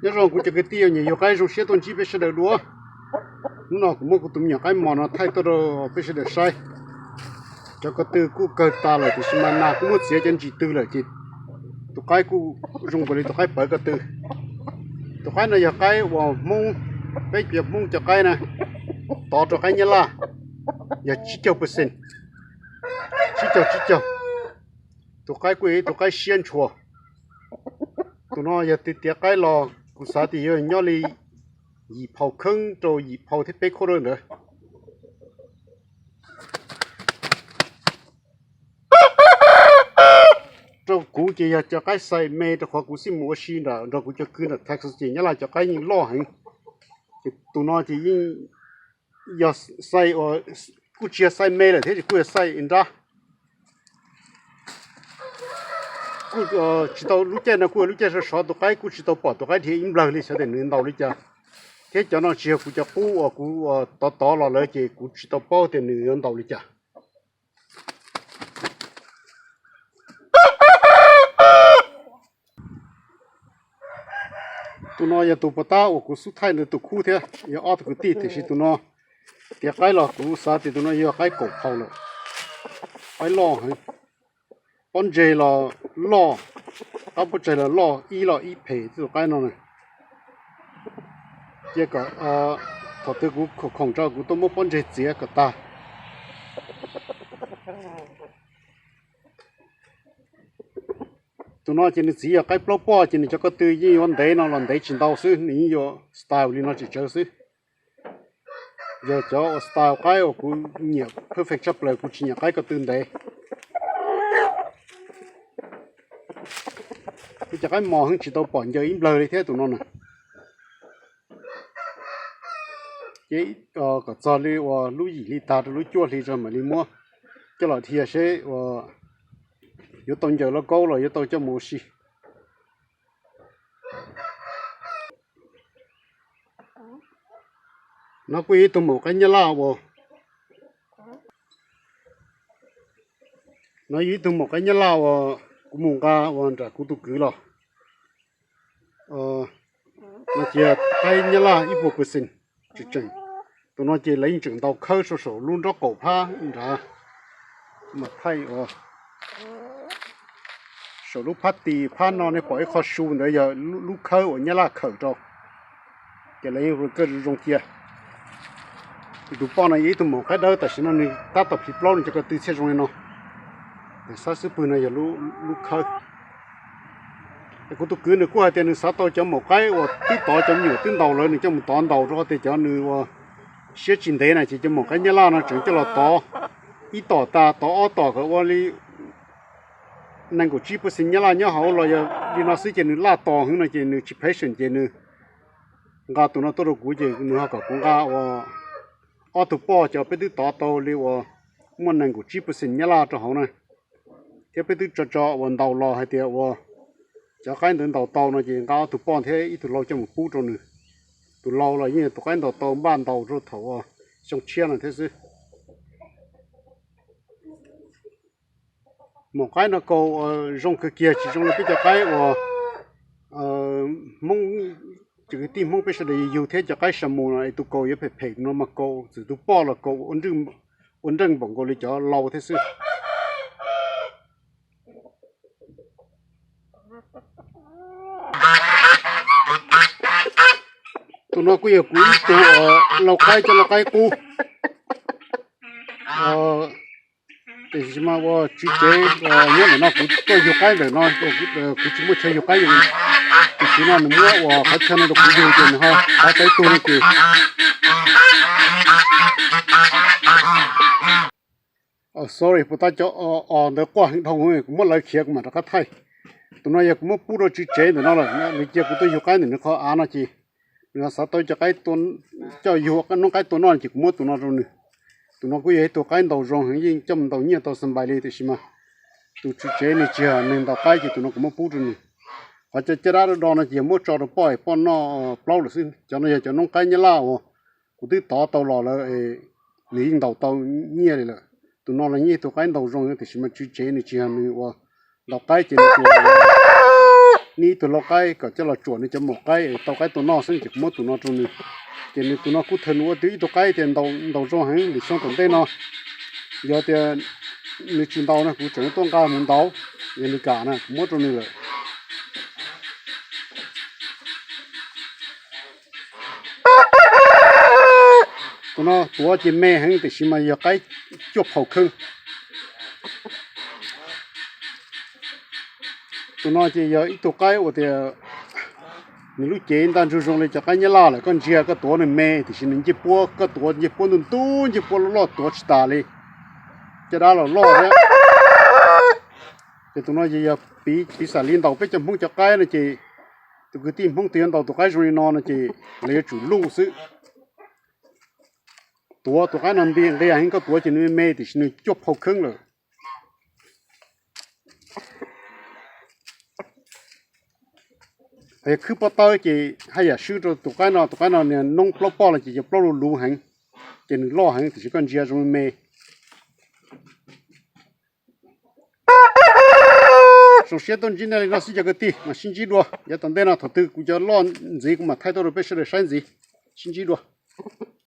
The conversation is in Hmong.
Nyob zoo kuv cov kwv tij uas nyiam yug qaib, zoo siab tuaj ntsib peb sawv daws dua. Hnub no kuv muab kuv tus me nyuam qaib mos no thaij tuaj rau peb sawv daws saib. Cov ko tw kuj kawg tas lawm tiam sis mas nas kuj muab txiav cov ntsis twg lawm ces tus qaib kuj zoo nkaus li tus qaib pawv ko tw. Tus qaib no yog qaib uas Hmoob, peb cov Hmoob cov qaib na, tov rau qaib Nyab Laj yog tsib caug percent, tsib caug tsib caug. Tus qaib kuj yog ib tug qaib siab ntshua. Tus no yog tiav qaib los kuv xav tias yuav nyob li yim phaus kheeb rau yim phaus thiab peb khuab ntawd. Rau kuv ces yog cov qaib xais me rau qhov kuv xij mus ua si nram nrog kuv cov kwv nram Texas ces Nyab Laj cov qaib yeej loj heev. Ces tus no ces yeej yog xais uas kuj tsis yog xais me lawm thiab ces kuj yog xais nrab. Kuj tsis tau, lub caij no kuj yog lub caij sov sov, tus qaib kuj tsis tau pom tus qaib dhia ib nplawg li xyov tias nws ntaus li cas. Thiab cov no tsis yog kuv cov qub uas kuv tov tov los lawm ces kuv tsis tau paub tias nws yuav ntaus li cas. Tus no yog tus puas tab uas kuv xub thaij ntawd tus khub thiab, yog ob tug kwv tij tiam sis tus no tiav qaib los kuv xav tias tus no yog qaib kaum phaus lawm. Qaib loj heev, pob ntseg los loj, qab pob tsaig los loj, ib los ib phem tib tus qaib no na. Cia kom thaum twg kuv khoom tso kuv tuaj muab pob ntseg txiav kom tag. Tus no ces nws txiv yog qaib plaub poj ces nws cov ko tw yeej yuav ntev no los ntev tsis ntau xwb, nws yeej yuav style li no tsis tsawv xwb. Yog cov uas style qaib uas kuv nyiam perfect tshaj plaws, kuv tsis nyiam qaib ko tw ntev. Kuv cov qaib mos heev tsis tau pom ncaws ib nplawg li thiab tus no na. Ces kom txog li uas lub yim hli tag rau lub cuaj hli tso mam li muab coj los dhia seb uas yuav tau ncaws lauj kaub los yuav tau coj mus ua si. No kuj yog ib tug maum qaib nyab laj uas, no yog ib tug maum qaib nyab laj uas kuv mus nqa uas nram kuv tus kwv los. No ces qaib nyab laj ib puas percent tseem tseem. Tus no ces lawv yeej tseem ntaus khawb saum lub nraub qaum phab nrad. Mas thaij uas saum lub phab tis phab no nej pom ib qho su ntawd yog lub khawb uas nyab laj khawm rau. Ces lawv yeej kawj zoo zoo cia. Tus poj no yog ib tug maum qaib dawb, tam sim no nws tab tom plhis plaub, nws cov ko tw thiaj zoo li no. Xab xwb pwg no yog lub khawb. Es kuv tus kwv nws kuj hais tias nws xav tau cov maum qaib uas twb tov cov me nyuam twb ntaus lawm nws coj mus tov ntaus, rau qhov tias cov nws uas siab tsis ntev na ces cov maum qaib nyab laj no tseem coj los tov ib tom tas tov ob tom kom ua li nees nkaum tsib percent nyab laj nyob hauv los yog li no xwb ces nws laj tos heev no ces nws tsis patient ces nws nqa tus no tuaj rau kuv ces nws ho kom kuv nqa ua ob tug poj cov peb twb tov tau li uas muaj nees nkaum tsib percent nyab laj rau hauv na. Thiab peb twb tso tso uas ntaus los hais tias uas cov qaib ntawd ntaus tau no ces nqa ob tug poj thiab ib tug lau coj mus pub rau nws. Tus lau los yeej yog tus qaib ntaus tau npaj ntaus rau thaum uas xyoo tshiab no thiab xwb. Maum qaib no kaus zoo kawg kiag, tsis zoo li peb cov qaib uas Hmoob, cov kwv tij Hmoob peb sawv daws yug thiab cov qaib sa mus no es tus kaus yuav phem phem no mas kaus txwm tus poj los kaus ua nreej npaum nkaus li cov lau thiab xwb. Tus no kuj yog kuv ib tug lau qaib, cov lau qaib qub. Tiam sis mas ua tswv tsev nyob ntawm no kuv tuaj yug qaib ntawm no, kuv tsis muaj chaw yug qaib, tiam sis no nws muab ua qhov chaw no rau kuv yug ces nws ho tov tau ib tug no ces sorry, puas tab cov o ntawd quaj heev dhau, kuv muab lawv khiav kuv mam rov qab thaij. Tus no yog kuv muab pub rau tswv tsev ntawm no lawm, nws cia kuv tuaj yug qaib ntawm nws qhov av no ces nws xav tau cov qaib, coj yug noob qaib tua noj ces kuv muab tus no rau nws. Tus no kuj yog ib tug qaib ntaus zoo heev, yeej coj mus ntaus nyiaj tau xa npais li, tiam sis mas tus tswv tsev nws tsis yog neeg ntaus qaib ces tus no kuv muab pub rau nws. Qhov cov caj dab do do no ces yog muab tso rau poj es poj noj plaub lawm xwb. Cov no yog cov noob qaib nyab laj uas kuv twb tov tau los lawm, nws yeej ntaus tau nyiaj li lawm. Tus no los yeej tus qaib ntaus zoo tiam sis mas tswv tsev nws tsis yog nws ua ntaus qaib ces nws tsuas nij ib tug lau qaib kom coj los tsuam nws cov maum qaib es tau qaib tua noj xwb ces kuv muab tus no rau nws. Ces nws tus no kuj thawj nws ua twb ib tug qaib tias ntaus zoo heev li xyoo tom ntej no. Yog tias nws tsis ntaus no kuv tseem tuaj nqa mus ntaus, yog nws kam na kuv muab rau nws lawm. Tus no tuav ces me heev tiam sis mas yog qaib cuaj phau kheej. Tus no ces yog ib tug qaib uas tias nws lub cev ntag ntsug zoo li cov qaib nyab laj lawm, koj ntsia koj tuav nws me tiam sis nws ncej puab, koj tuav ncej puab ntuj ntuj ncej puab loj loj tuav tsis tas li, caj dab los loj thiab. Ces tus no ces yog piv xam li ntaus peb cov Hmoob cov qaib no ces tus kwv tij Hmoob twg yuav ntaus tus qaib zoo li no no ces lawv yuav tsum luj xwb. Tuav tus qaib no nti nqia heev, koj tuav ces nws me me tiam sis nws cuaj phau kheej lawm. Yog khwb pob tawb ces haj yam swb rau tus qaib no, tus qaib no niag noob plaub poj los ces yog plaub luv luv heev, ces nws loj heev tiam sis koj ntsia zoo me me. Zoo siab tuaj ntsib nej li no xwb cov kwv tij, mas sib ntsib dua. Yav tom ntej no thaum twg kuv cov loj ntxiv kuv mam thaij tuaj rau peb sawv daws saib ntxiv. Sib ntsib dua.